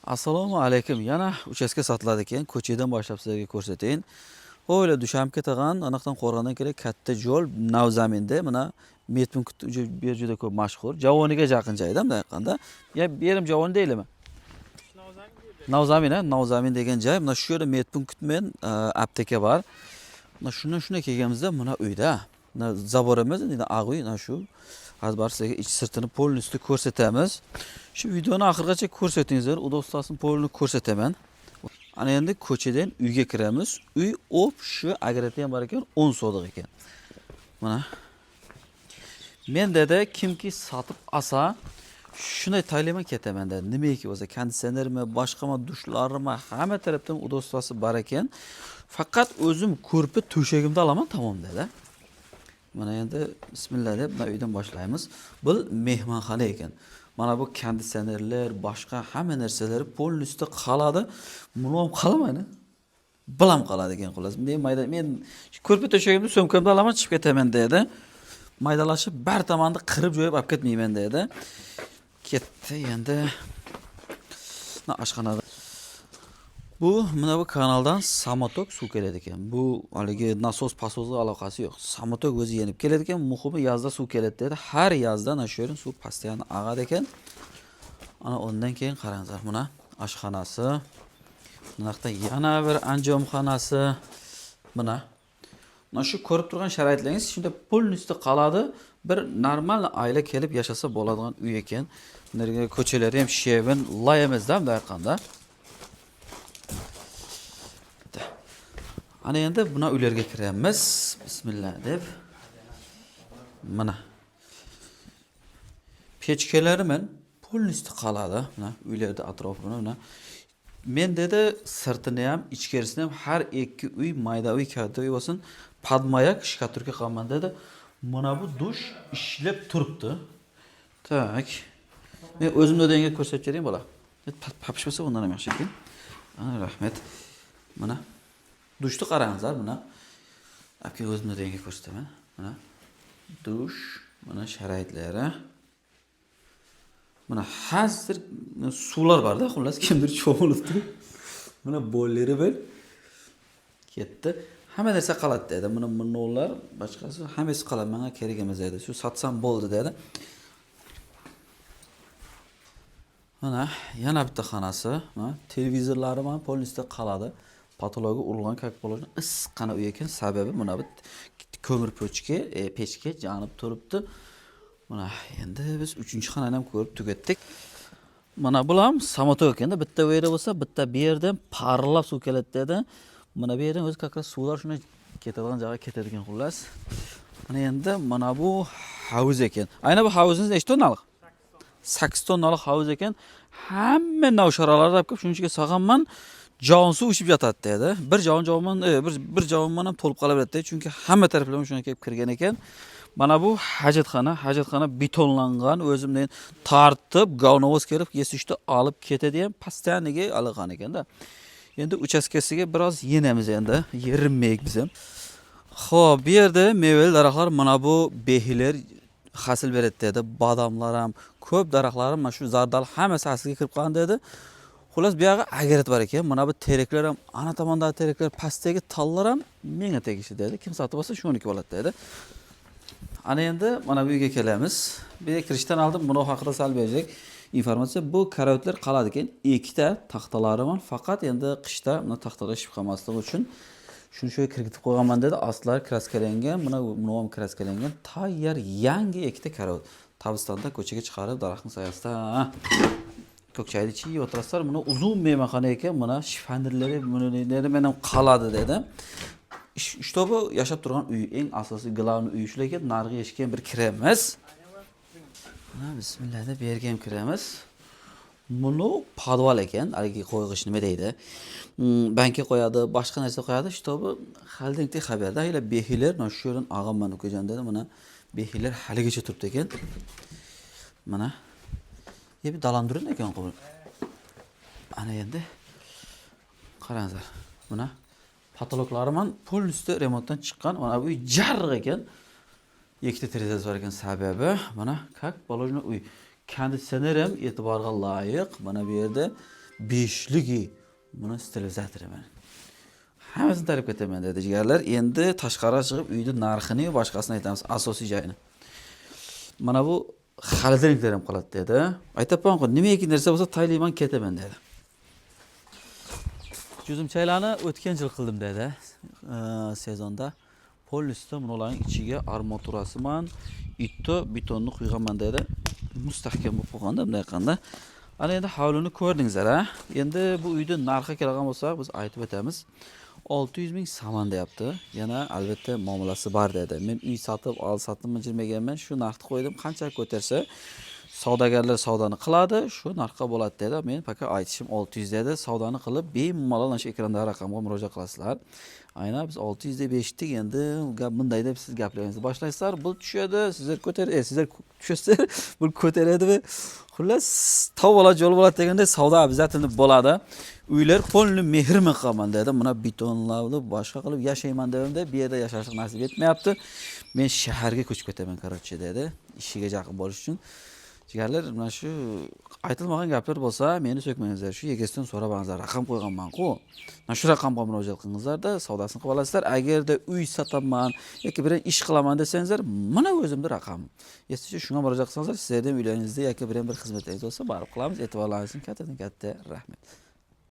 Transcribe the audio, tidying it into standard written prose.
Assalomu alaykum. Yana uchastka sotiladi ekan. Ko'chadan boshlab sizlarga ko'rsatayin. O'yla Dushanbe tag'an, aniqdan qo'rg'ondan kerak katta yo'l Navzaminda mana medpunkt bu yer juda ko'p mashhur. Javoniga yaqin joyda bunday aytganda. Ya bu yerim Javon deylimi? Navzamin, ha, Navzamin degan joy. Mana shu yerda medpunkt men apteka bor. Mana shundan shunday kelganimizda mana uyda. Mana забор emas, endi oq uy, mana shu. Hozir borib sizlarga ich sirtini полностью ko'rsatamiz. Shu videoni oxirigacha ko'rsatingizlar, удобство sini полный ko'rsataman. Ana endi ko'chadan uyga kiramiz. Uy shu огород i ham bor ekan, 10 sotix ekan. Mana. Men dedi, kimki sotib olsa, shunday taylayman ketaman dedi. Nimaki bo'lsa, konditsionermi, boshqami, dushlarmi, hamma tarafdan удобство si bor ekan. Faqat o'zim ko'rpa to'shagimni olaman, tamom dedi. Mana endi bismillah deb mana uydan boshlaymiz. Bu mehmonxona ekan. Mana bu konditsionerlar, boshqa hamma narsalar полностью qoladi. Buni ham qolamaydi. Bilam qoladi ekan xullas. Men mayda men ko'rpa to'shagimni sumkamda olaman, chiqib ketaman dedi. Maydalashib bar tomonni qirib jo'yib olib ketmayman dedi. Ketdi endi. Mana oshxonada. Bu mana bu kanaldan самотёк suv keladi ekan. Bu haligi nasos pasosga aloqasi yo'q. Самотёк o'zi yenib keladi ekan. Muhimi yozda suv keladi dedi. Har yozda ana shu yerdan suv постоянно ag'adi ekan. Ana undan keyin qarangizlar, mana oshxonasi. Bu yoqda yana bir anjomxonasi. Mana mana shu ko'rib turgan sharoitlaringiz shunda полностью qoladi. Bir normal oila kelib yashasa bo'ladigan uy ekan. Bularga ko'chalari ham shevin, loy emasda bunday aytganda. Ana endi buna uylarga kiramiz. Bismillah deb. Mana. Pechkalari men полностью qoladi. Mana uylarda atrofini mana. Men dedi sirtini ham, ichkarisini ham har ikki uy, mayda uy, katta uy bo'lsin, под мояк штукатурка qilaman dedi. Mana bu dush ishlab turibdi. Так. Men o'zimni o'dangga ko'rsatib bering bola. Papish bo'lsa undan ham yaxshi ekan. Ana rahmat. Mana dushni qarangizlar, mana. Aka o'zimni o'dangga ko'rsataman. Mana dush, mana sharoitlari. Mana hazir suvlar borda, xullas kimdir cho'milibdi. Mana boileri bir ketdi. Hamma narsa qoladi dedi. Mana bunlar boshqasi hammasi qoladi, menga kerak emas dedi. Shu sotsam bo'ldi dedi. Mana yana bitta xonasi, mana televizorlari mana полностью qoladi. Patologi urilgan как положено issiqqina uy ekan. Sababi mana bu ko'mir pechka, pechka yonib turibdi. Mana endi biz 3-xonani ham ko'rib tugatdik. Mana bular ham самотёк ekanda, bitta u yerda bo'lsa, bitta bu yerdan parillab suv keladi dedi. Mana bu yerdan o'zi как раз suvlar shunday ketadigan joyga ketadigan xullas. Mana endi mana bu hovuz ekan. Aynan bu hovuzingiz necha tonnalik? 8 tonnalik hovuz ekan. Hamma navsharalarni olib kelib shuning ichiga solganman. Jon suv ichib yotadi dedi. Bir jon jonman, bir jonman ham to'lib qolaveradi dedi. Chunki hamma taraflama shunga kelib kirgan ekan. Mana bu hajatxona, hajatxona betonlangan, o'zimdan tortib, govnovoz kelib, yesishni olib ketadi ham, постоянныйga olgan ekanda. Endi uchastkasiga biroz yenamiz endi, yerinmayik biz ham. Xo'p, bu yerda mevali daraxtlar, mana bu behiler hasil beradi dedi. Bodomlar ham, ko'p daraxtlar ham, mana shu zardal hammasi hasilga kirib qolgan dedi. Xullas bu yog'i огород bor ekan. Mana bu teraklar ham, ana tomondagi teraklar, pastdagi tallar ham menga tegishli dedi. Kim sotib olsa shuniki bo'ladi dedi. Ana endi mana bu uyga kelamiz. Bu yerga kirishdan oldin buni haqida sal berajak informatsiya. Bu karavotlar qoladi ekan. Ikkita taxtalari bor. Faqat endi qishda buni taxtalar shishib qolmasligi uchun shuni shu yerga kirgitib qo'yganman dedi. Ostlari kraskalangan, mana buni ham kraskalangan. Tayyor yangi ikkita karavot. Tabistonda ko'chaga chiqarib, daraxtning soyasida ko'k choyni ichib o'tirasizlar. Buni uzun mehmonxona ekan. Mana shifonerlari, bunilari bilan qoladi dedi. Чтобы yashab turgan uy, eng asosiy главный uy shular ekan. Narigi eshikka ham bir kiramiz. Mana bismillah deb bu yerga ham kiramiz. Buni podval ekan, haligi qo'yg'ich nima deydi? Banka qo'yadi, boshqa narsa qo'yadi, чтобы xaldingdek xabarda hali behiler mana shu yerdan og'amman ukajon dedi. Mana behiler haligacha turibdi ekan. Mana bir dalandurin ekan qo'l. Ana endi qarangizlar. Mana patologlari man полностью remontdan chiqqan. Mana bu uy jarriq ekan. Ikkita derazasi bor ekan sababi. Mana как положено uy. Konditsioner ham e'tiborga loyiq. Mana bu yerda Beshligi buni sterilizatori mana. Hammasini tarib ketaman dedi jigarlar. Endi tashqariga chiqib uyni narxini va boshqasini aytamiz, asosiy joyini. Mana bu холодильник lar ham qoladi dedi. Aytyapman-ku, nimaki narsa bo'lsa taylayman, ketaman dedi. Juzumchaylarni o'tgan yil qildim dedi. Sezonda полностью bularning ichiga armaturasi bilan ito betonni quyganman dedi. Mustahkam bo'lib qolganda bunday qilganda. Ana endi hovlini ko'rdingizlar, a? Endi bu uyni narxi kelgan bo'lsa, biz aytib o'tamiz. 600 ming saman deyapti. Yana albatta muomalasi bor dedi. Men uy sotib ol sotib jirmaganman, shu narxni qo'ydim, qancha ko'tarsa savdogarlar savdoni qiladi, shu narxga bo'ladi dedi. Men faqat aytishim 600 dedi. Savdoni qilib bemalol ana shu ekrandagi raqamga murojaat qilasizlar. Aynan biz 600 deb eshitdik. Endi gap bunday deb siz gaplaringizni boshlaysizlar. Bu tushadi, sizlar ko'tar, sizlar tushasizlar, bu ko'taradi. Xullas, tov bo'ladi, yo'l bo'ladi deganda savdo обязательно bo'ladi. Uylar полный mehrmi qilaman dedi. Mana betonlarni boshqa qilib yashayman dedim, bu yerda yashash nasib etmayapti. Men shaharga ko'chib ketaman, короче, dedi. Ishiga yaqin bo'lish uchun. Jigarlar, mana shu aytilmagan gaplar bo'lsa, meni so'kmangizlar. Shu egasidan so'rab olingizlar. Raqam qo'yganman-ku. Mana shu raqamga murojaat qilingizlarda, savdosini qilib olasizlar. Agarda uy sotaman yoki biror ish qilaman desangizlar, mana o'zimni raqamim. Если shunga murojaat qilsangizlar, sizlarning uylaringizda yoki biror bir xizmatlaringiz bo'lsa, borib qilamiz. E'tiborlaringiz uchun kattadan katta rahmat.